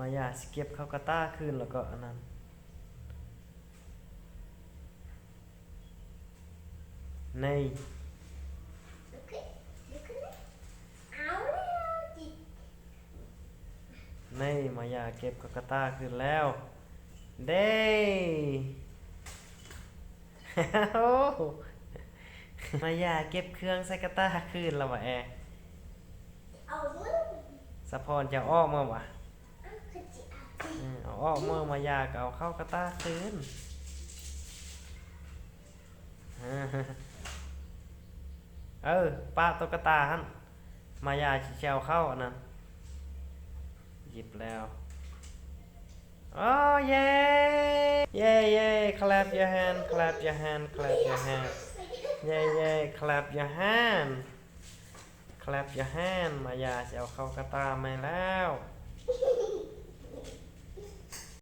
ມາຢາຊິເກັບເຂົ້າກະຕ່າຄືນ ແລ້ວກໍອັນນັ້ນ ນີ້ ນີ້ ມາຢາເກັບເຂົ້າກະຕ່າຄືນແລ້ວ ເດ້ ໂອ້ ມາຢາເກັບເຄື່ອງໃສ່ກະຕ່າຄືນແລ້ວຫວາແອ. ສະພອນ ເຈົ້າອອກມາຫວາ ເອີ ເອົາອອກມາ ມາຢາກໍເອົາເຂົ້າກະຕ່າຄືນ ເອີ ປະໂຕກະຕ່າຫັ້ນ ມາຢາຊິເອົາເຂົ້າອັນນັ້ນ ຫຍິບແລ້ວ ໂອ້ ເຢ້ ເຢ້ ເຢ້ clap your hand clap your hand clap your hand ເຢ້ ເຢ້ clap your hand clap your hand ມາຢາຊິເອົາເຂົ້າກະຕ່າໃໝ່ແລ້ວ.